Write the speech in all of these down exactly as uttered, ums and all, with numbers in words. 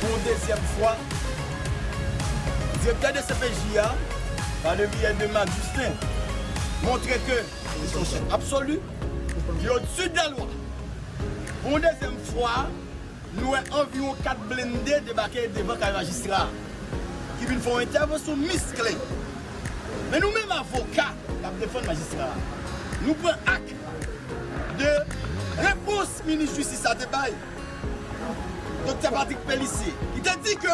Pou yon dezyèm fwa, direktè D C P J a, pa le biyè de Marc Justin, montre ke li se yon chèf absoli, li odsi de lalwa. Pou yon dezyèm fwa, nou wè anviwon kat blende debake devan kay majistra a, ki vin fè yon entèvansyon miskle. Men nou menm avoka k ap defann majistra a, nou pran ak de repons minis jistis la te bay, Doktè Patrick Pélissier, ki te di ke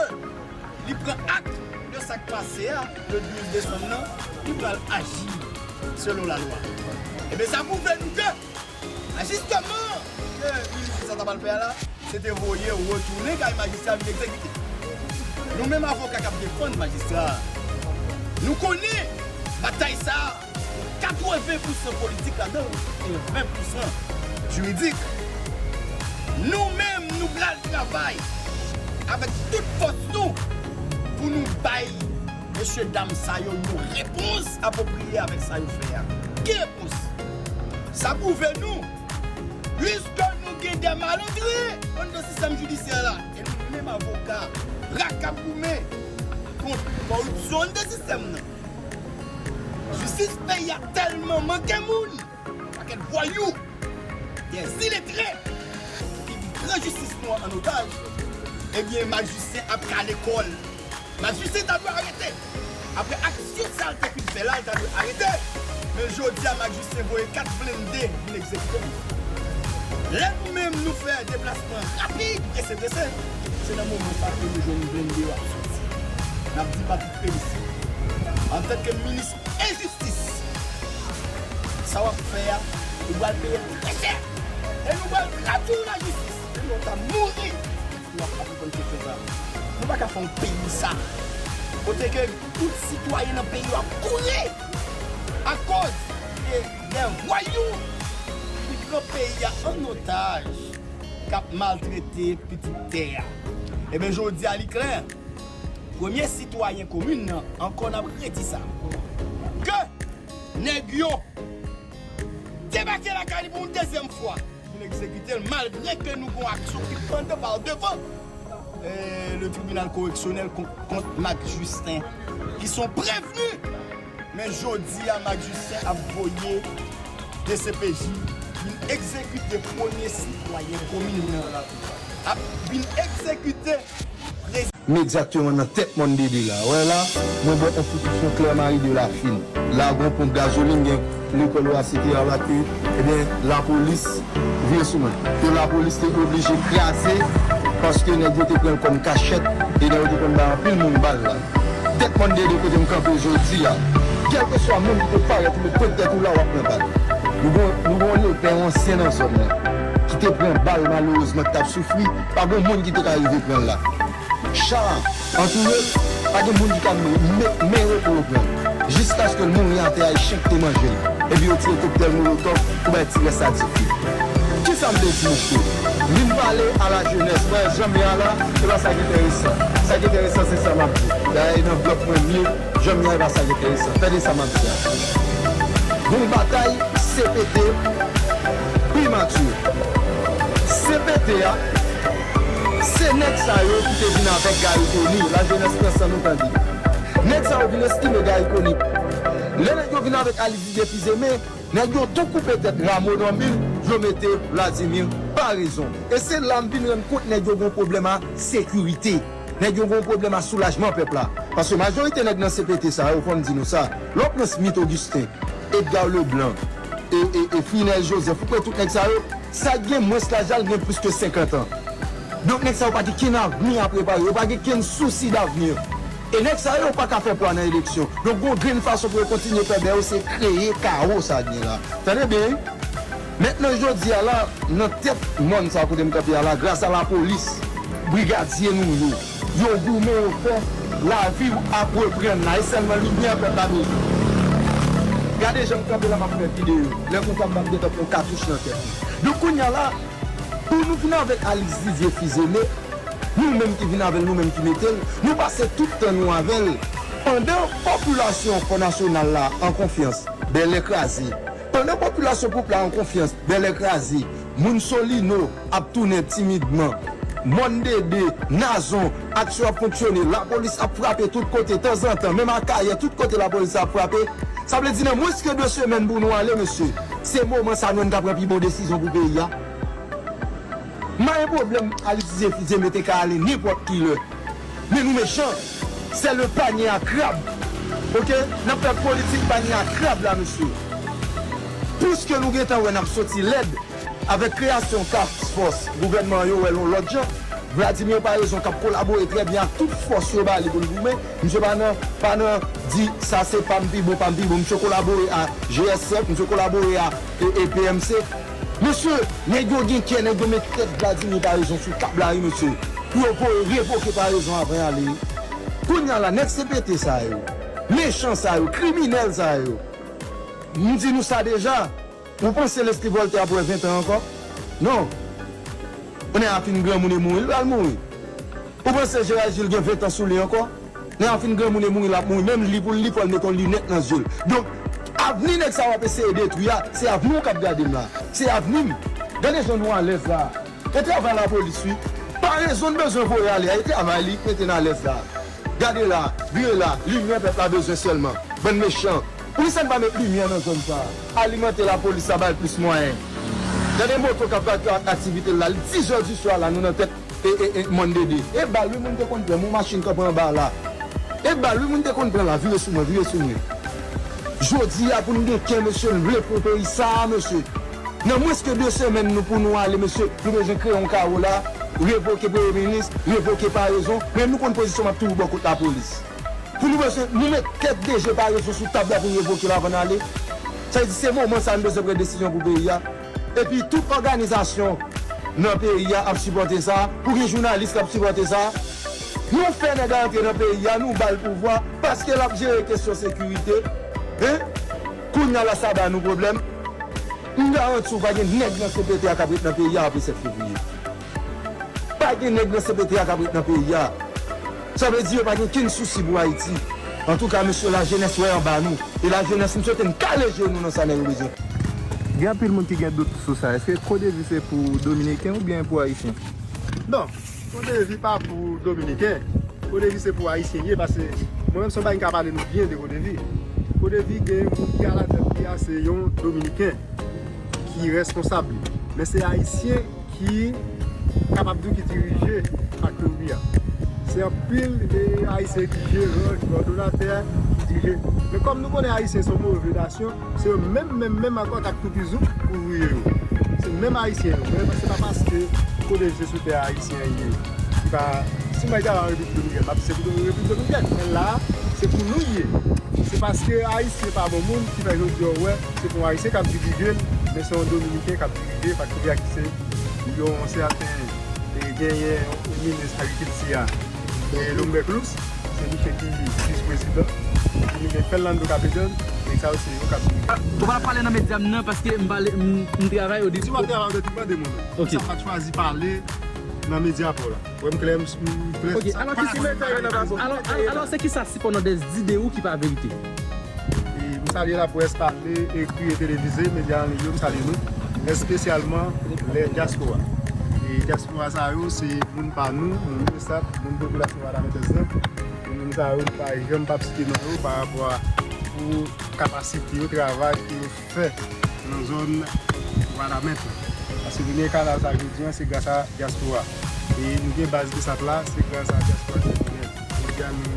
li pran ak de sa k pase a, le douz desanm nan, li pral aji selon lalwa. Ebyen, sa pwouve nou ke ajistèman ke minis jistis la ta pral fè a la, se te voye w retounen kay majistra vin egzekite. Nou menm avoka k ap defann majistra a, nou konnen batay sa a, katreven pousan politik ladan l e ven pousan jiridik. Nou menm, nou pral travay avèk tout fòs nou pou nou bay mesye dam sa yo yon repons apwopriye avèk sa yo fè a. Ki repons? Sa pwouve nou, piske nou gen de malandren anndan sistèm jidisyè la, e nou menm avoka, ra k ap goumen kont kòripsyon anndan sistèm nan. Jistis peyi a tèlman manke moun, pakèt vwayou, dèziletre, ki pran jistis nou an an otaj, ebyen, Marc Justin ap kale kò l. Marc Justin ta dwe arete. Apre aksyon sa l te fin fè la, l ta dwe arete. Men jodi a, Marc Justin voye kat blende vin egzekite l. Lè nou menm nou fè deplasman rapid, prese, prese, se nan moman sa ke nou jwenn blende yo ap soti. N ap di Patrick Pélissier, antanke minis enjistis, sa w ap fè a, ou pral peye l trè chè. E nou pral tradui w lajistis. Menm lè w ta mouri, nou ap konprann kesyon sa. Nou pa ka fè yon peyi sa, kote ke tout sitwayen nan peyi yo ap kouri akoz de, de vwayou ki pran peyi a an otaj, k ap maltrete pitit tè a. Ebyen, jodi a, li klè. Premye sitwayen komin nan, ankò n ap redi sa, ke nèg yo debake lakay li pou yon dezyèm fwa, vin egzekite l, malgre ke nou gon aksyon ki pandan pa devan, eh, le tribinal koreksyonèl kont, kont Marc Justin, ki se yon prevni. Men jodi a, Marc Justin ap voye D C P J vin egzekite premye sitwayen komin nan. Ap vin egzekite prezi- Men egzakteman nan tèt Monday de la. Wè la, mwen bò enstitisyon Claire Marie Delafin. La gon ponp gazolin, gen lekòl O A C T A la ke, ebyen, lapolis vire sou mwen. Ke lapolis te oblije kraze, paske nèg yo te pran l kòm kachèt, e nèg yo te konn bay anpil moun bal la. Tèt Monday de kote m kanpe jodi a. Kèlkeswa moun ki te parèt ou met pwent tèt ou la, w ap pran bal. Nou gon, nou gon lepè ansyen nan zòn nan. ki te pran bal malerezman ki t ap soufri, pa gen moun ki te ka rive pran l la. Cha antoure l, pa gen moun ki ka men, men, men repo yo pran l. Jiskaske l mouri atè a, e chen k te manje l. Epi yo tire koktèl molotòf pou bay ti rès a dife. Kisa m te di mesye? Vin pale a la jenès. Wè, jan m ye a la, se pa sa k enteresan. Sa k enteresan, se sa m ap di. Dayè, e nan blòk mwen m ye, jan m ye a, e pa sa k enteresan. Tande sa m ap di a. Gon batay C P T, Primati. C P T a, se nèg sa yo ki te vin avèk Garry Conille. Lajenès pran san nou tande. Nèg sa yo vin estime Garry Conille. Lè nèg yo vin avèk Alice Didier Fils-Aimé, nèg yo tou koupe tèt Rameau Normil, yo mete Vladimir Paraison. E se la m vin rann kont nèg yo gon pwoblèm a sekirite. Nèg yo gon pwoblèm a soulajman pèp la. Paske majorite nèg nan C P T sa yo, fò m di nou sa, lè w pran Smith Augustin, Edgar Leblanc, e, e, e Frinel Joseph, ou pran tout nèg sa yo, sa gen mwens laj la, l gen plis ke senkant an. Donk, nèg sa yo pa gen kenn avni a prepare, yo pa gen kenn sousi davni. E nèg sa yo pa ka fè pwa nan eleksyon. Donk, gon grenn fason pou yo kontinye fè bè yo, se kreye kawo sa gen la. Tande byen, wi. Mentnan, jodi a la, nan tèt mòn sa kote m kanpe a la, gras a lapolis, brigadye nou yo, yo goumen, yo fè lavi ap reprann la. E sèlman limyè pèp la bezwen. Gade jan m kanpe la, m ap fè videyo. Lè konsa, m p ap gentan pran katouch nan tèt mwen. Donk, kounye a la, pou nou vin avèk Alice Didier Fils-Aimé, nou menm ki vin avè l, nou menm ki mete l, nou pase tout tan nou avè l. Pandan popilasyon Fò Nasyonal la an konfyans, bèlè kraze. Pandan popilasyon Pwoup la an konfyans, bèlè kraze. Moun Solino ap tounen timidman. Mòn Dede, Nazon, aksyon ap fonksyone. Lapolis ap frape tout kote, tanzantan, menm Akayè, tout kote lapolis ap frape. Sa vle di nan mwens ke de semèn pou nou ale, mesye. Se moman sa nou menm k ap pran pi bon desizyon pou peyi a. M pa gen pwoblèm Alice Didier Fils-Aimé te ka ale nenpòt ki lè. Men nou mechan. C'est le panier à crabe. Oke? N ap fè politik panier à crabe la, mesye. Piske nou gentan wè n ap soti lèd avèk kreyasyon task force, gouvènman an yo wè l yon lòt jan. Vladimir Paraison k ap kolabore trè byen ak tout fòs yo ba li pou l goumen. Misye pa nan, pa nan di sa se pa m pi bon, pa m pi bon. Misye kolabore a G S F, misye kolabore a e, e P M C. Mesye, nèg yo gen kè, nèg yo met tèt Vladimir Paraison sou tab la, wi, mesye. Pou yo voye revoke Paraison avan y ale, wi. Kounye a la, nèg C P T sa yo, mechan sa yo, kriminèl sa yo, m di nou sa deja. Ou panse Leslie Voltaire ap wè ven tan ankò? Non. Kounye a fin granmoun e mouri, l pral mouri. Ou panse Gérald Gilles gen ven tan sou li ankò? Nèg la fin granmoun e mouri, l ap mouri. Menm li pou l li, fò l mete yon linèt nan zye l. Donk, avni nèg sa yo ap eseye detwi a, se avni w k ap gade m la. Se avni m. Gade jan nou alèz la. E travay lapolis, wi. Paraison n bezwen voye ale a, e travay li k mete n alèz la. Gade la, vire la, limyè pèp la bezwen sèlman. Bann mechan. Poukisa n pa met limyè nan zòn sa a? Alimante lapolis la, ba l plis mwayen. Gade moto k ap ak, ak aktivite l la. Li dis zè di swa la, nou nan tèt e, e, e, Mòn Dede. E bal, wi, moun te konn pran. Yon machin k ap anba la. E bal, wi, moun te konn pran la. Vire sou mwen, vire sou mwen. Jodi a, pou n gen kè, mesye, n vle pou peyi sa a, mesye. Nan mwens ke de semèn, nou, pou nou ale, mesye, nou bezwen kreye yon kawo la, revoke premye minis, revoke Paraison. Men nou konn pozisyon m ap toujou bò kot lapolis. Pou nou bezwen, nou met tèt D G Paraison sou tab la pou n revoke l avan n ale. Sa vle di se moman sa a nou bezwen pran desizyon pou peyi a. Epi tout òganizasyon nan peyi a ap sipòte sa, pou gen jounalis k ap sipòte sa. Nou fè nèg la antre nan peyi a, nou ba l pouvwa, paske l ap jere kesyon sekirite. Hein? Kounye a la sa ba nou pwoblèm. M garanti w pa gen nèg nan C P T a k ap ret nan peyi a apre sèt fevriye. Pa gen nèg nan C P T a k ap ret nan peyi a. Sa vle di yo pa gen kenn sousi pou Ayiti. Antouka, mesye, lajenès wè anba nou. E lajenès, m swete n kale je nou nan sa nèg yo bezwen. Gen anpil moun ki gen dout sou sa. Èske Codevi se pou Dominiken oubyen pou Ayisyen? Non, Codevi pa pou Dominiken. Codevi se pou Ayisyen ye, paske mwen menm se yon bagay m ka pale nou byen de Codevi. Codevi gen yon moun ki alatèt li a, se yon Dominiken ki reskonsab li. Men se Ayisyen ki kapab di w ki dirije faktori a. Se anpil de Ayisyen ki jeran, ki kòdonatè, ki dirije. Men kòm nou konnen Ayisyen se yon move nasyon, se yo menm, menm, menm ankò k ap toupizouk ouvriye yo. Se menm Ayisyen yo. Men se pa paske Codevi se sou tè Ayisyen ye. Se pa, si mwen te al an Repiblik Dominikèn, m ap di se pou Repiblik Dominikèn. Men la, se pou nou l ye. Se paske Ayisyen pa bon moun ki fè jodi a w wè se pa yon Ayisyen k ap dirije l, men se yon Dominiken k ap dirije faktori a ki se Yon sèten, e, genyen minis agrikilti a, e, Lombert Clouse, se misye ki vis prezidan. Nou gen Fernando Capedón, nèg sa yo se yo k ap dirije. Ou pa pale nan medya m nan paske m pale, m, m travay o di. Si w ap travay, ou dwe mande moun. Ok. Sa pa t chwazi pale nan medya pa w la. Wè m klè, m, m, m klè. Ok, alò ki si medya yo nan pa bon. Alò, al- alò se kisa sipò nan dèz di de ou ki pa verite? E, m salye laprès pale, ekri e televize, medya an liy yo, m salye nou, espesyalman lè dyaspora. E dyaspora sa yo, se moun pa nou, moun Besap, moun popilasyon Wadamèt lan. E moun sa yo, nou pa janm p ap site non yo pa rapò a pou kapasite yo, travay ke yo fè nan zòn Wadamèt lan. Paske nou gen kanal sa jodi an, se gras a dyaspora. E nou gen baz Besap la, se gras a dyaspora tradisyonèl. Jodi a, nou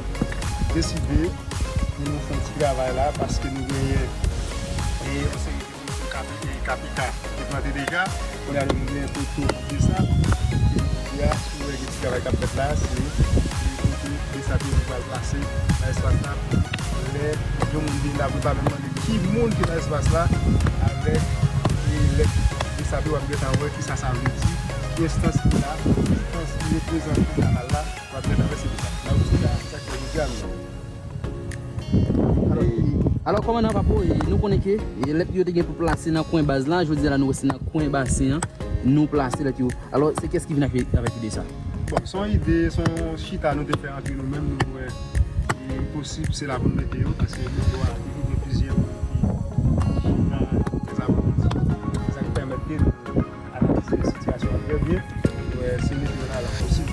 deside pou nou fè yon ti travay la, paske nou genyen, e, yon seri de poto K P, e, K P K te plante deja. Kounye a, nou gen poto Besap. E jodi a, si w wè gen ti travay k ap fèt la, se, se poto Besap yo nou pral plase nan espas la pou lè yon moun vin la, pou l pa menm mande ki moun ki nan espas la, avèk, e, lèt Besap yo, w ap gentan wè kisa sa vle di, ki enstans ki la, ki enstans ki reprezante kanal la, w ap gentan wè se Besap. Nan osi la, sa k fè jodi a nou. Alò, e, alò, kòmandan Papo, e, nou konnen ke, e, lèt yo te gen pou plase nan kwen baz la, jodi a la nou wè se nan kwen basen an, nou plase lèt yo. Alò, se kiyès ki vin ak, avèk ide sa? Bon, se yon ide, se yon chita nou te fè antre nou menm, nou wè, e, li posib, se la pou n mete yo, paske nou wè toujou gen plizyè moun ki chita, se sa pou nou di. Se sa ki pèmèt ke nou analize sitiyasyon an trè byen, pou wè si mete yo nan lòd posib.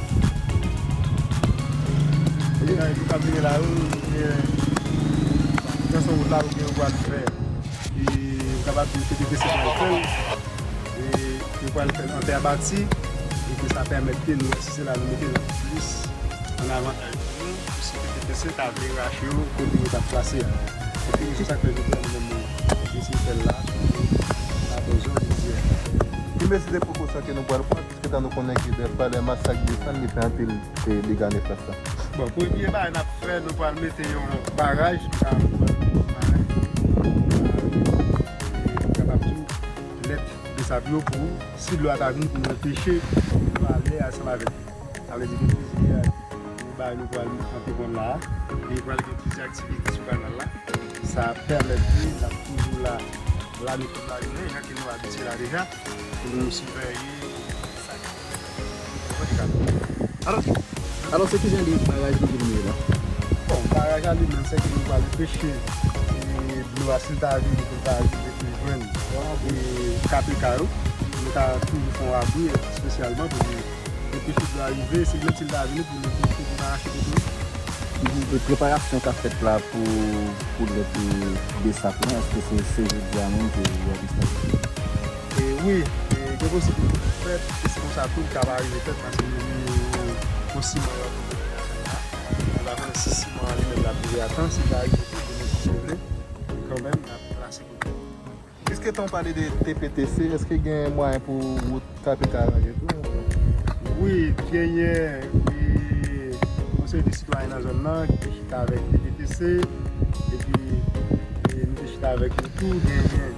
E nan jou k ap vini la yo, nou gen, nan son wout la, oubyen yo pral fè, e, m kapab di P T T C pral fè l, e yo pral fè l an tè bati, e ke sa pèmèt ke nou, si se la nou mete l plis an avantaj pou nou, pou si P T T C ta vle rache yo kote yo t ap plase a. E se sa k fè jodi a nou menm nou deside fè l la, sou Labòzò, Rivyè. Ki mezi de prekosyon ke nou pral pran, piske tan nou konnen ke dèfwa lè masak desann, li fè anpil, e, dega nefas la? Bon, premye bagay n ap fè, nou pral mete yon baraj, nou pral mete yon baraj, e, nou kapab di lèt Besap yo pou, si dlo a ta vini pou nou peche, nou ale ansanm avèk li. Sa vle di gen plizyè bagay nou pral antreprann la a, e pral gen plizyè aktivite sou kanal la. Sa pèmèt ke n ap toujou la, la nou tout la jounen, jan ke nou abitye la deja, pou nou siveye sa ki Alò, alò, se ki jan de baraj nou gen pou nou ye la? Bon, baraj la li menm, se ke nou pral anpeche, e, dlo a, si l ta vini, pou l ta rive pou l jwenn, e, K P K yo, pou nou ka toujou fè yon abri, espesyalman pou nou anpeche dlo a rive, se menm si l ta vini pou nou, pou nou pa rache kote nou. E preparasyon k ap fèt la pou, pou lèt Besap lan, èske se, se jodi a menm ke y ap establi? E wi, e gen posiblite pou fèt, e se konsa tou l ka pa rive fèt, paske nou gen yon, yon siman yo ap fè la. Nou pa konnen si siman an li menm l ap rive a tan, si l ta rive tou, demen si Dye vle, e kanmenm, n ap plase kote. Piske tan w pale de T P T C, èske gen mwayen pou wout K P K aranje tou? Wi, genyen, e, yon seri de sitwayen nan zòn nan ki te chita avèk T P T C, epi, e, nou te chita avèk yo tou, genyen,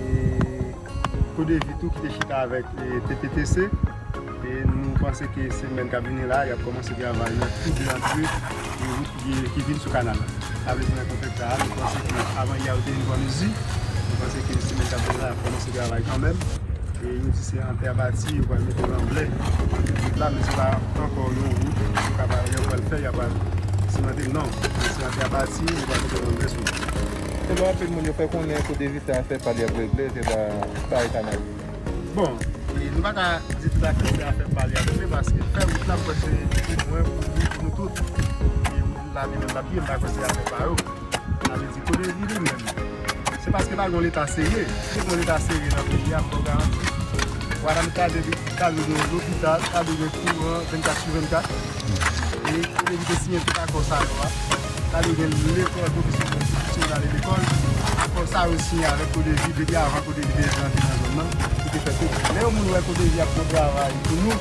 e, Kodevi tou ki te chita avèk, e, T P T C. E nou panse ke semèn k ap vini la, y ap kòmanse travay nan tou de antre, e, wout ki, ki vin sou kanal la. Sa vle di nan kontèks sa a, nou panse ke avan yè yo te vin pran mezi, nou panse ke semèn k ap vini la, y ap kòmanse travay kanmenm. E yo di se an tè bati, yo pral mete l an blè. Wout la, men se pa ankò yon wout, yo ka pa, yo pral fè, y ap pral simante, non. Men se an tè bati, yo pral mete l an blè sou. E lè anpil moun yo fè konnen Kodevi se afè pa l y ap regle, se pa, pa kanal. Bon, e, nou pa ka di tout afè se afè pa l y ap regle, paske fè wout la, m kwè se pi mwen pou nou, pou nou tout. E wout la, li menm l ap ye, m pa kwè se afè pa yo. Sa vle di, Kodevi li menm, se paske pa gen yon Leta serye. Si te gen yon Leta serye nan peyi a, m ba w garanti, Wadamèt ta dwe, ta dwe gen lopital, ta dwe gen kouran vennkat sou vennkat. E Kodevi te siyen tout akò sa yo a. Ta dwe gen lekòl pwofesyonèl, pou timoun ale lekòl. Akò sa yo siyen avèk Kodevi, depi avan Kodevi te rantre nan zòn nan, pou te fè tout. Lè yon moun wè Kodevi ap fè yon travay pou nou,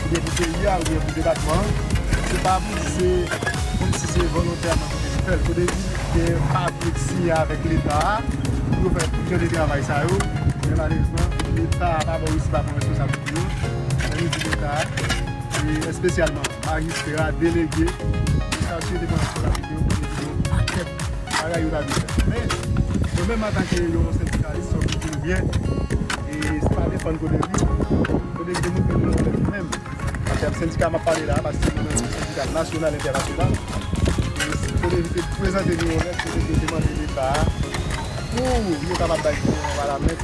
oubyen pou peyi a, oubyen pou depatman an, se pa pou di se kòmsi se volontèman Kodevi fè l. Kodevi te pa vle siyen avèk Leta a pou yo fè tout jan de travay sa yo. Men malerezman, Leta pa bò isi pa pran responsablite yo. Lè nou di Leta, e espesyalman majistra, delege, sa yo te pran responsablite yo pou yo yon pakèt bagay yo ta dwe fè. Men, mwen menm antanke yon sendikalis, sa w di nou byen, e se pa defann Codevi, Codevi te montre nou yon lèt menm. Paske sendika m ap pale la, paske nou nan yon sendika nasyonal, entènasyonal. E Codevi te prezante nou yon lèt kote yo te mande Leta a pou yo kapab bay kouran Wanament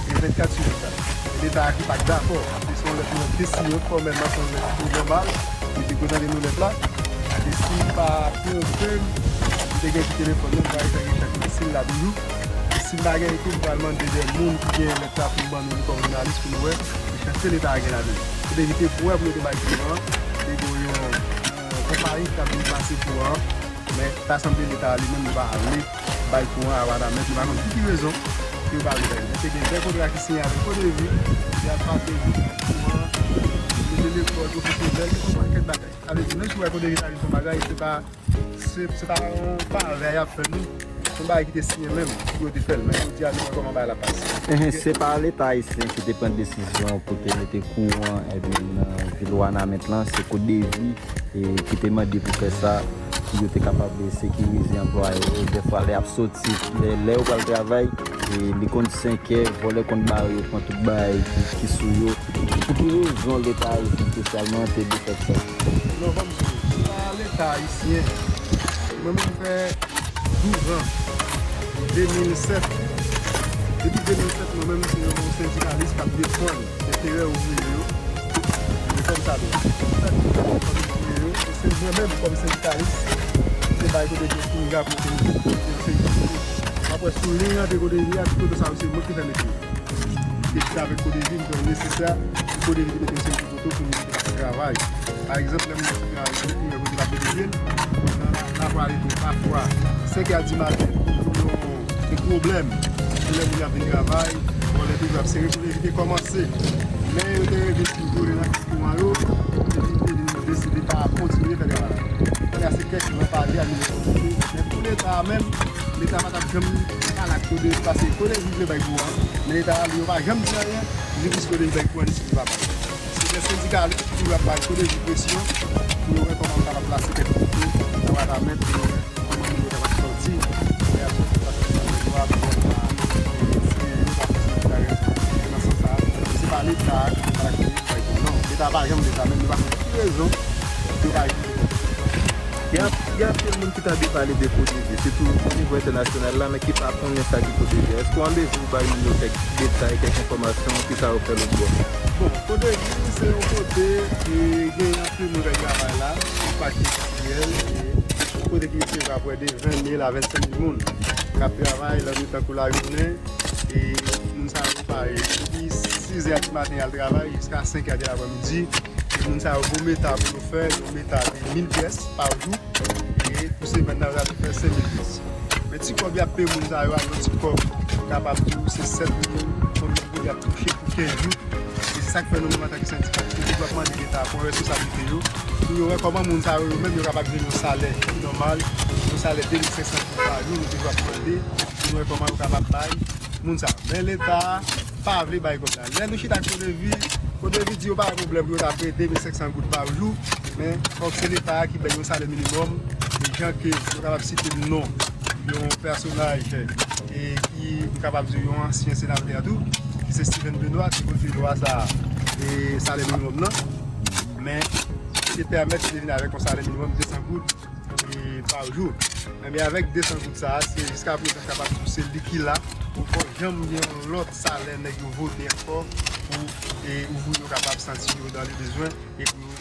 e vennkat sou vennkat. E Leta a ki pa t dakò. Se yon lèt nou te siyen fòmèlman, se yon lèt ki te nòmal. Yo te prezante nou lèt la. E si m pa twonpe m, m te gen sou telefòn nan, m pral chèche chak si l la toujou. E si m pa gen tou, m pral mande de moun ki gen lèt la pou m ban nou li kòm jounalis pou nou wè. E chans se Leta a gen ladan. Pou evite pou wè pou yo te bay kouran, te gen yon, yon konpayi ki t ap vin plase kouran an. Men, ta sanble Leta a li menm li pa vle bay kouran a Wanament, li pa konn pou ki rezon ke yo pa vle bay. Men te gen de kontra ki siyen avèk Codevi, y ap pase kouran, mete lekòl pwofesyonèl, yon pakèt bagay. Sa vle di, menm si w wè Codevi ta vin fè yon bagay, se pa, se, se pa yon favè y ap fè nou. Se yon bagay ki te siyen menm pou yo te fè l. Men jodi a, nou wè kòman bagay la pase. Enhen, se pa Leta ayisyen ki te pran desizyon pou te mete kouran, ebyen, nan vil Wanament lan, se Codevi e ki te mande pou fè sa, pou yo te kapab sekirize anplwaye yo. Dèfwa, lè y ap soti, lè, lè yo pral travay, e li konn senkè, vòlè konn bare yo, pran tout bagay ki, ki sou yo. Pou ki rezon Leta ayisyen espesyalman te vle fè sa? Non, ban m di w, se pa Leta ayisyen. Mwen menm, m fè douz an, de mil sèt. Depi de mil sèt, mwen menm, se yon sendikalis k ap defann enterè ouvriye yo. Se kòm sa dwe. Sa ki fè kòm ouvriye yo, se mwen menm, kòm sendikalis, ki te bay Codevi pinga pou yo te mete sendikalis. Apre, sou liy an, de Codevi a, tout kote sa yo, se mwen ki fè mete yo. Te chita avèk Codevi, m kwè l nesesè pou Codevi te mete yon seri de poto pou nou te ka fè travay. Pa egzanp, lè moun ap fè travay, nou konnen kote l ap mete pye l, nan, nan pale tou, pafwa, senkè di maten, toujou yon, yon pwoblèm. Se lè moun ap vin travay, vòlè toujou ap sere, pou evite kòmanse. Men yo te vin toujou nan kouran yo, epi te vin deside pa kontinye fè travay la. Kounye a se kèk lòt pale a nivo otorite, men pou Leta a menm, Leta pa t ap janm pale ak Codevi, paske Codevi vle bay kouran, men Leta a li yo pa janm di anyen, li plis Codevi bay kouran, li si li pa bay. Se de sendikalis ki ap bay Codevi presyon pou yo wè kòman yo kapab plase kèk moun nan Wanament, pou yo wè kòman moun yo kapab sòti, pou yo sòti, paske yo pa, e, si yo pa fè sa, yo pa responsab nan sans sa, se pa Leta a ki pa bay kouran, non, Leta a pa janm vle sa, men nou pa konn pou ki rezon yo pa Y a, y a anpil moun ki tande pale de Codevi, sitou o nivo entènasyonal la, men ki pa konnen sa ki Codevi. Èske w an mezi w bay nou kèk detay, kèk enfòmasyon, kisa yo fè lòtbò? Bon, Codevi, se yon kote ki gen anpil moun k ap travay la, yon pakèt endistriyèl, e yon kote ki resevwa prè de ven mil a vennsenk mil moun k ap travay lannwit tankou lajounen, e moun sa yo pare depi sizè di maten y al travay jiska senkè de laprèmidi. Moun sa yo, bon meta pou yo fè, yon meta de mil pyès pa jou. E pou semèn nan, yo ta dwe fè senk mil pyès. Men ti kòb y ap peye moun sa yo a, yon ti kòb, m kapab di w, se sèt mil, konbyen goud y ap touche pou kenz jou. E se sa k fè nou menm antanke sendikalis, nou toujou ap mande Leta a pran responsablite yo, pou yo wè kòman moun sa yo, yo menm, yo kapab jwenn yon salè ki nòmal, yon salè de mil senk san goud pa jou, nou toujou ap mande, pou nou wè kòman yo kapab bay moun sa yo. Men Leta a pa vle bay kòb la. Lè nou chita ak Codevi, Codevi di yo pa gen pwoblèm pou yo ta peye de mil senk san goud pa jou, men fòk se Leta a ki bay yon salè minimòm, e jan ke nou kapab site non yon pèsonaj, e ki, nou kapab di yon ansyen senatè tou, ki se Steven Benoît, ki konn fè lwa sa, e salè minimòm nan. Men, li te pèmèt li te vin avèk yon salè minimòm de san goud e pa jou. Enben, avèk de san goud sa a, se jiska prezan kapab di w se li ki la. Poko janm gen yon lòt salè nèg yo vote ankò pou, e, ouvriye yo kapab santi yo dans le besoin e pou yo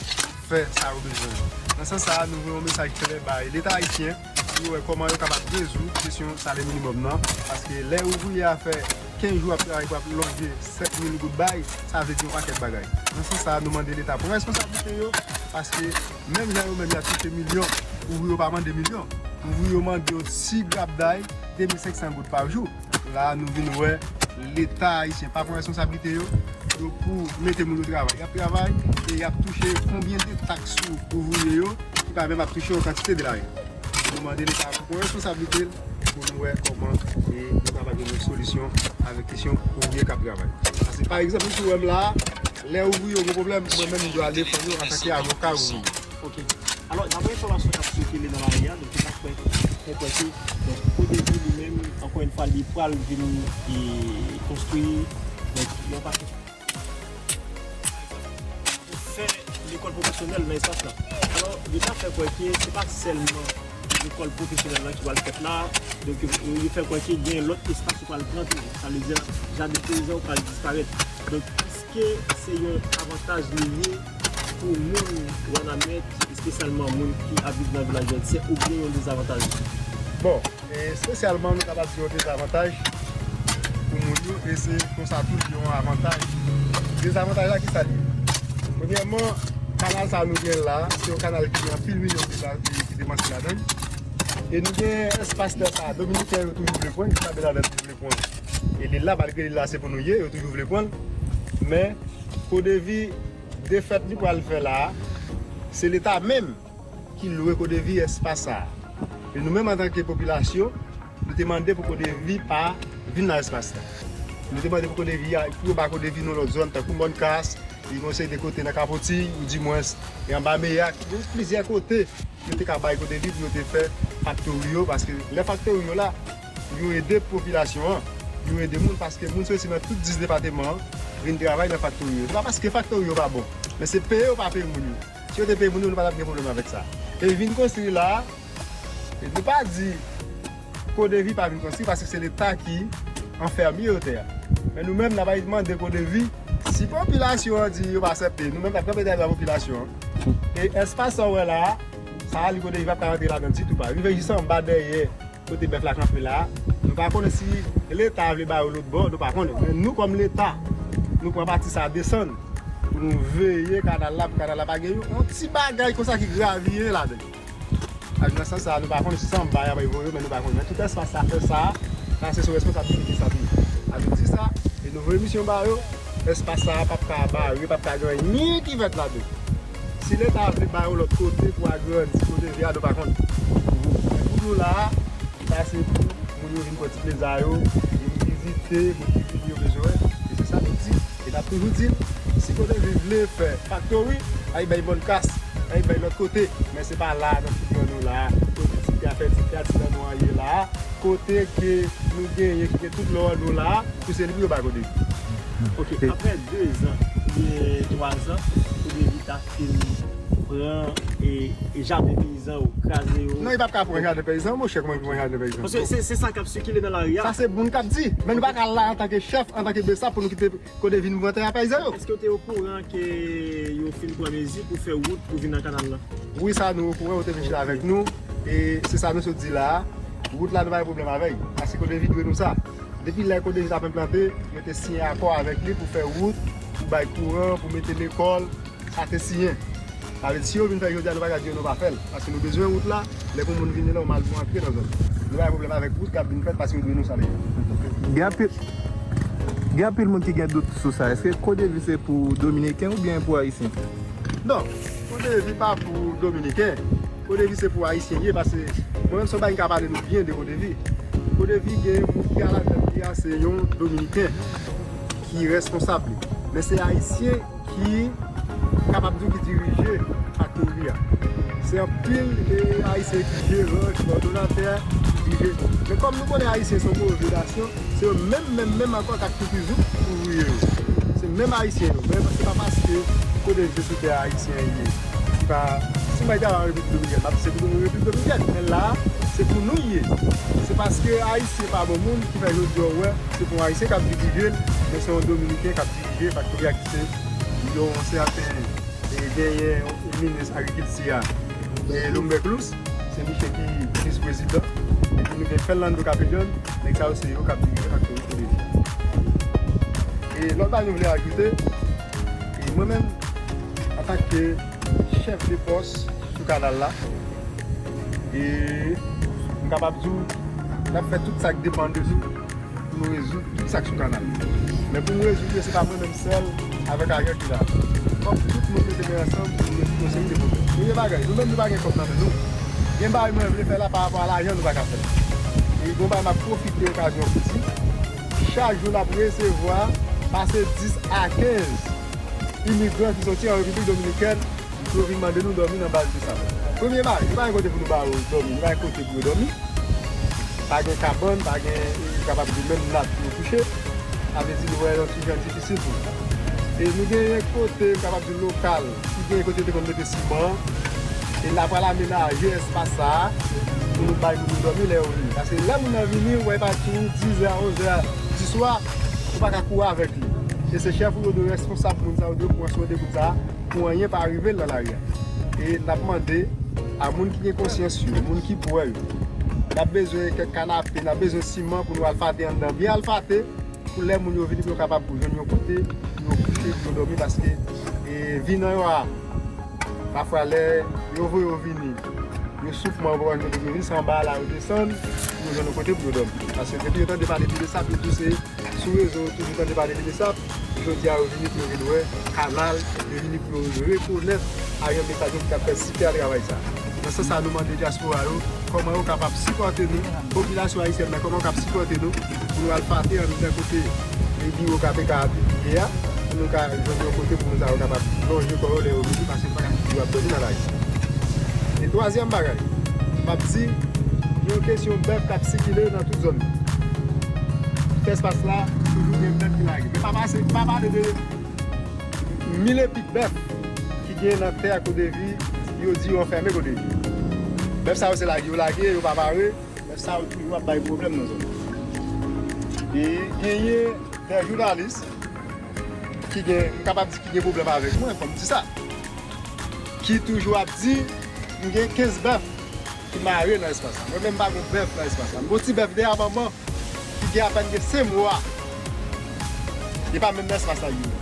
fè sa yo bezwen. Nan sans sa a, nou voye yon mesaj klè bay Leta ayisyen pou yo wè kòman yo kapab rezoud kesyon salè minimòm nan. Paske lè ouvriye a fè kenz jou ap travay pou ap lonje sèt mil goud bay, sa vle di yon pakèt bagay. Nan sans sa a, nou mande Leta pran responsablite yo, paske menm jan yo menm y ap touche milyon, ouvriye yo pa mande milyon. Ouvriye yo mande yon ti grapday, de mil senk san goud pa jou. La a, nou vin wè Leta ayisyen pa pran responsablite yo, yo pou mete moun yo travay. Y ap travay e y ap touche konbyen de taks sou ouvriye yo ki pa menm ap touche yon kantite de lajan. Nou mande Leta a pou pran responsablite l, Pou nou wè kòman e nou kapab jwenn yon solisyon avèk kesyon ouvriye k ap travay. Paske, pa egzanp, si w wè m la, lè ouvriye yo gen pwoblèm, mwen menm, m dwe al defann yo antanke avoka ouvriye. Ok. Alò, daprè enfòmasyon k ap sikile nan lari a, donk, ki ta kwè, fè kwè ke, donk, Codevi li menm, ankò yon fwa, li pral vin e konstwi, donk, yon pakèt pou fè lekòl pwofesyonèl nan espas la. Alò, yo ta fè kwè ke se pa sèlman lekòl pwofesyonèl la ki pral fèt la, donk yo, yo fè kwè ke gen lòt espas yo pral pran tou. Sa vle di, jaden peyizan yo pral disparèt. Donk, èske se yon avantaj li ye pou moun Wanament, espesyalman moun ki ap viv nan vilaj Vètyè, oubyen yon dezavantaj? Bon, e espesyalman, nou kapab di yon dezavantaj pou moun yo, e se konsa tou li yon avantaj. Dezavantaj la, ki sa li ye? Premyèman, kanal sa a nou gen la, se yon kanal ki gen anpil milyon de dola ki, ki depanse ladan l. E nou gen espas tè sa a, Dominiken yo toujou vle pran, Isabela Vèt toujou vle pran. E li la, malgre li la, se pou nou ye, yo toujou vle pran l. Men, Codevi, defèt li pral fè la a, se Leta menm ki lwe Codevi espas sa a. E nou menm, antanke popilasyon, nou te mande pou Codevi pa vin nan espas la. Nou te mande pou Codevi a, pou yo ba Codevi nan lòt zòn, tankou Mòn Kas, e gen yon seri de kote nan Kapotiy, ou dimwens, e anba Meyak, gen plizyè kote yo te ka bay Codevi pou yo te fè faktori yo, paske lè faktori yo la, yo ede popilasyon an, yo ede moun, paske moun soti nan tout dis depatman an vin travay nan faktori yo. Se pa paske faktori yo pa bon, men se peye yo pa peye moun yo. Si yo te peye moun yo, nou pa t ap gen pwoblèm avèk sa. E vin konstwi la, e nou pa di Codevi pa vin konstwi, paske se Leta ki an fèmye yo tè a. Men nou menm, n ap mande Codevi, si popilasyon an di yo pa aksepte, nou menm n ap kanpe dèyè dwa popilasyon an. E espas sa w wè la a, sa a li Codevi p ap ka rantre ladan ditou pa. Rive jis anba dèyè, kote bèf la kanpe la a, nou pa konnen si Leta vle ba yo lòt bò, nou pa konnen. Men nou kòm Leta, nou pran pati sa a desann pou nou veye kanal la, pou kanal la pa gen yon, yon ti bagay konsa ki graviyen ladan l. Ak nan sans sa a, nou pa konnen si se anba y ap voye yo, men nou pa konnen. Men tout espas sa, fè sa, sa se sou responsablite sa tou. A nou di sa, e nou voye misyon ba yo, espas sa p ap ka bare, p ap ka gen anyen ki fèt ladan. Si Leta vle ba yo lòt kote pou agrandi Codevi a, nou pa konnen. Men pou nou la a, sa se pou moun yo vin pran ti plezi a yo, vin vizite, moun ki vini yo bezwen wè. E se sa nou di. E n ap toujou di l, si Codevi vle fè faktori, ay bay Mòn Kas, ay bay lòt kote. Men se pa la a, nan figi nou la a, kote ti pya fè ti pya ti nan nou an ye la a, kote ke nou genyen, ki gen tout lò an nou la a, pou se li pou yo bay Codevi. Ok, apre de zan, oubyen twa zan, Codevi ta fin pran e, e jaden peyizan yo, kraze yo. Non, li p ap ka pran jaden peyizan, monchè, kòman li pran jaden peyizan? Paske se, se sa k ap sikile nan lari a. Sa se moun k ap di. Men nou pa ka la antanke chèf, antanke Bsap pou nou kite Codevi vin pran tè a peyizan yo. Èske w te okouran ke yo fin pran mezi pou fè wout pou vin nan kanal la? Wi, sa nou okouran, yo te vin chita avèk nou. E se sa nou sot di la a. Wout la, nou pa gen pwoblèm avè l. Paske Codevi dwe nou sa. Depi lè Codevi t ap enplante, yo te siyen akò avèk li pou fè wout, pou bay kouran, pou mete lekòl. Sa te siyen. Sa vle di, si yo vin fè jodi a, nou pa ka di yo nou pa fè l. Paske nou bezwen wout la. Lè pou moun vini la, ou mal pou antre nan zòn. Nou pa gen pwoblèm avèk wout k ap vin fèt paske yo dwe nou sa deja. Gen anpil, gen anpil moun ki gen dout sou sa. Èske Codevi se pou Dominiken oubyen pou Ayisyen? Non, Codevi pa pou Dominiken. Codevi se pou Ayisyen li ye, paske mwen menm se yon bagay m ka pale nou byen de Codevi. Codevi gen moun ki alatèt li a, se yon Dominiken ki responsab li. Men se Ayisyen ki kapab di w ki dirije faktori a. Se anpil, e, Ayisyen ki jeran, ki kòdonatè, ki dirije. Men kòm nou konnen Ayisyen se yon move nasyon, se yo menm, menm, menm ankò k ap toupizout ouvriye yo. Se menm Ayisyen yo. Men se pa paske Codevi se sou tè Ayisyen ye. Ki pa, si mwen te al an Repiblik Dominikèn, m ap di se pou Repiblik Dominikèn. Men la, se pou nou l ye. Se paske Ayisyen pa bon moun ki fè jodi a w wè se pou yon Ayisyen k ap dirije l, men se yon Dominiken k ap dirije faktori a ki se yon sèten, e, genyen minis agrikilti a, e, Lombert Clouse, se misye ki vis prezidan. Epi nou gen Fernando Capellón, nèg sa yo se yo k ap dirije faktori Codevi. E lòt bagay nou vle ajoute, e mwen menm, antanke chèf de pòs sou kanal la, e m kapab di w, n ap fè tout sa k depann de nou pou nou rezoud tout sa k sou kanal. Men pou nou rezoud yo, se pa mwen menm sèl avèk ajan ki la. Fòk tout moun mete men ansanm pou nou rezoud yon seri de pwoblèm. Premye bagay, nou menm nou pa gen kòb nan men nou. Gen bagay mwen vle fè la pa rapò a lajan, nou pa ka fè l. E gon bagay m ap pwofite okazyon pou di, chak jou n ap resevwa pase dis a kenz imigran ki soti an Repiblik Dominikèn pou yo vin mande nou dòmi nan baz Besap. Premye bagay, nou pa gen kote pou nou ba yo dòmi, nou pa gen kote pou yo dòmi. Pa gen kabann, pa gen, e, kapab di menm nat pou yo kouche. Sa vle di nou wè yon ti jan difisil pou nou. E nou genyen kote, kapab di lokal, ki genyen kote yo te konn mete siman an. E n a pral amenaje espas sa a pou nou bay moun yo dòmi lè yo vini. Paske lè moun nan vini, ou wè pati dis zè, onz zè di swa, ou pa ka kouri avèk li. E se chèf ou yo dwe responsab moun sa yo dwe pran swen de moun sa a pou anyen pa rive l nan lari a. E n ap mande a moun ki gen konsyans yo, moun ki pwè yo, n ap bezwen kèk kanape, n ap bezwen siman pou nou alfate anndan, byen alfate, pou lè moun yo vini, pou yo kapab jwenn yon kote pou yo kouche, pou yo dòmi, paske, e, vin an yo a, pafwa lè yo voye yo vini, yo soufri, yo pa jwenn kote pou yo vini, se anba a la yo desann, pou yo jwenn yon kote pou yo dòmi. Paske depi yo tande pale de Besap, yo di w se sou rezo, yo toujou tande pale de Besap. Jodi a, yo vini pou yo vin wè kanal, yo vini pou yo rekonèt ajan Besap yo ki t ap fè sipè travay sa a. Nan sans sa a, nou mande dyaspora yo, kòman yo kapab sipòte nou, popilasyon ayisyèn nan, kòman yo kapab sipòte nou, pou nou alfate anndan kote, e, biwo K P K a ye a, pou nou ka jwenn yon kote pou moun sa yo kapab lonje kò yo lè yo vini, paske nou pa ka kite yo ap dòmi nan lari. E twazyèm bagay, m ap di, gen yon kesyon bèf k ap sikile nan tout zòn nan. Tout espas la, toujou gen bèf ki lage. Men pa pase, pa pale de mil epi bèf ki gen nan tè a Kodevi, yo di yo anfèmen Kodevi. Bèf sa yo se lage yo lage, yo pa pare. Bèf sa yo toujou ap bay pwoblèm nan zòn nan. E genyen de jounalis ki gen, m kapab di ki gen pwoblèm avèk mwen, fò m di sa, ki toujou ap di m gen kenz bèf ki mare nan espas la. Mwen menm m pa gen bèf nan espas la. M gen yon ti bèf dèyè manman ki gen apèn gen senk mwa. Li pa menm nan espas la li ye.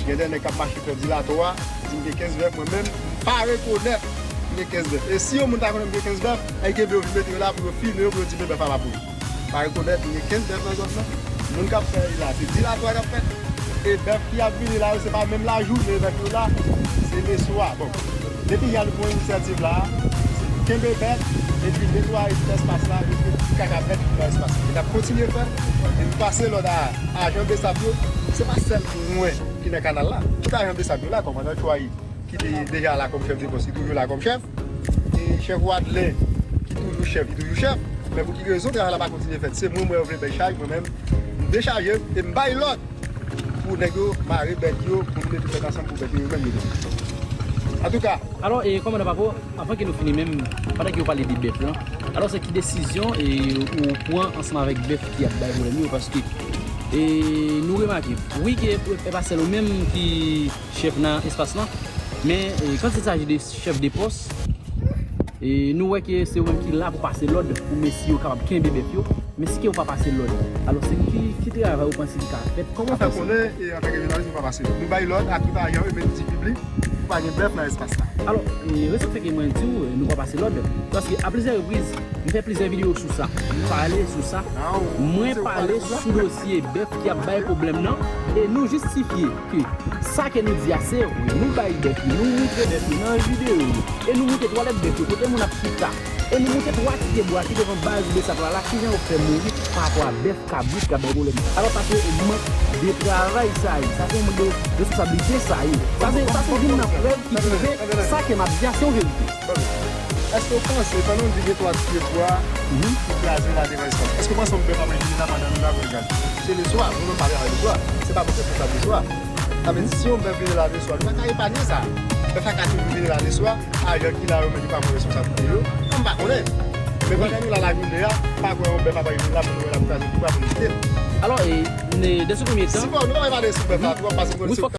Gen de nèg k ap mache fè dilatwa, di m gen kenz bèf, mwen menm, m pa rekonèt m gen kenz bèf. E si yon moun ta konnen m gen kenz bèf, e kenbe yo vin mete yo la pou yo filme yo, pou yo di men bèf la pa pou yo. Pa rekonèt m gen kenz bèf nan zòn nan. Moun k ap fè li la, se dilatwa k ap fèt. E bèf ki ap vini la yo, se pa menm lajounen bèf yo la, se leswa. Bon, depi yè nou pran inisyativ la, kenbe bèf, epi netwaye tout espas la, retire tout kaka bèf ki nan espas la. E n ap kontinye fè, e nou pase lòd a ajan Besap yo, se pa sèl mwen ki nan kanal la. Tout ajan Besap yo la, kòmandan Chwayi, ki te deja la kòm chèf de pòs, li toujou la kòm chèf. E chèf Wadlè, ki toujou chèf, li toujou chèf. Men pou ki rezon travay la pa kontinye fèt? Se mwen, mwen yo vle bay chaj, mwen menm, m dechaje m e m bay lòd pou nèg yo mare bèt yo, pou nou mete tèt ansanm pou bèt yo, yo menm yo. Antouka. Alò, e, kòmandan Papo, anvan ke nou fini menm, pandan ke yo pale de bèf lan, alò, se ki desizyon, e, ou pran ansanm avèk bèf ki ap bay pwoblèm yo? Paske, e, nou remake, wi, ke e pa sèl ou menm ki chèf nan espas lan. Men, e, quand il s'agit de chèf de pòs, e, nou wè ke se ou menm ki la pou pase lòd pou mesye yo kapab kenbe bèf yo. Men si ke ou pa pase lòd, alò se ki, ki travay ou panse ki ka fèt? Kòman w fè konnen, e, antanke jounalis, nou pa pase lòd? Nou bay lòd a tout ajan yo, men nou di piblik, pa gen bèf nan espas la. Alò, e, rezon k fè ke mwen di w, e, nou pa pase lòd, paske a plizyè repriz, m fè plizyè videyo sou sa. M pale sou sa. Mwen pale sou dosye bèf ki ap bay pwoblèm nan, e nou jistifye ke sa ke nou di a se vre. Nou bay bèf yo, nou moutre bèf yo nan videyo yo, e nou moutre twalèt bèf yo, kote moun ap chita, e nou moutre twa ti pye bwa ki devan baz Besap la, la, kijan yo fè mouri pa rapò a bèf, kabrit k ap bay pwoblèm. Alò, sa se mank de travay sa ye, sa se yon mank de responsablite sa ye. Sa se, sa se youn nan prèv ki pwouve sa ke m ap di a se yon verite. Èske w panse, pandan w di gen twa ti pye bwa ki kraze la devan espas, èske w panse yon bèf ap vini la pandan nou la pou l kraze? Se leswa, nou menm pa travay leswa. Se pa pou fè responsab leswa. Sa vle di, si yon bèf vini la leswa, nou pa ka epanye sa. Bèf la ka toujou vini la leswa, ajan ki la yo menm yo pa pran responsablite yo. Mwen pa konnen. Men pandan nou la lajounen an, m pa kwè yon bèf ap vini la pou nou wè l ap kraze tout bwa pou nou kite l. Alò, e, ne, de ce premier temps, si bon, nou pa pale sou bèf la twòp, paske nou konnen se